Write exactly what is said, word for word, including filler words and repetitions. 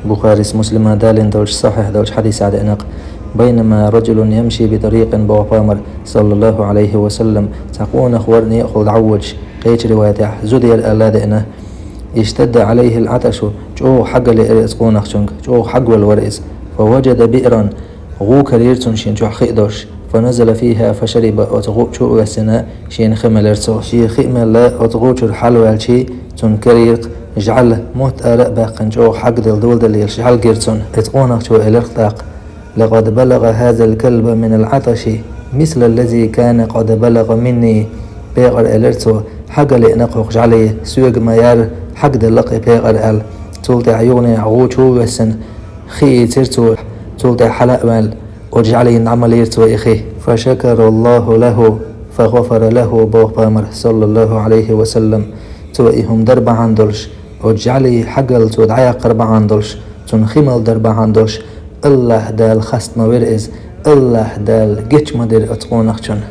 Бухарис, Муслима далийна долчу сахьихь долчу хьадисехь деана-кх: «بينما رجل يمشي بطريق», боху пайхамар, саллаллаху Ӏалайхи ва саллам, цхьа къонах вара некъахула дӀавоьдуш, кхечу риваятехь зуда яра аьлла деана. «اشتد عليه العطش», чӀогӀа хьагга лиира оцу къонахчуьнга, чӀогӀа хьагвелла вара иза. «فوجد بئرا», гӀу карийра цунна шена чохь хи а долуш. «فنزل فيها فشرب», оцу гӀу чу а воьссина, шена хи мелира цо. Шена хи а мелла, оцу гӀу чуьра хьалаваьлча, цунна карийра-кх жӀаьла, мотт ара а баьккхина, чӀогӀа хьагдала, доладала йолуш жӀаьла гира цунна. Оцу къонахчо элира-кх тӀаккха: «لقد بلغ هذا الكلب من العطش مثل الذي كان قد بلغ مني». Пекъара, элира цо, хьагга лиъна-кх хӀокху жӀаьлин, соьга ма яра, хьагделла-кх и пекъар аьлла. Цул тӀаьхьа юханехьа гӀу чу а воьссина, хи ийцира цо, цул тӀаьхьа хьала а ваьлла, оцу жӀаьлина дӀа ма лийра цо и хи. «فشكر الله له فغفر له», боху пайхамар, саллаллаху Ӏалайхи ва саллам, цо и хӀума дар бахьана долуш, оцу жӀаьлин хьагалла цо дӀаяккхар бахьана долуш, цунна хи мел дар бахьана долуш, АллахӀ Дала хаста ма вира иза, АллахӀ Дала гечма дира оцу къонахчунна.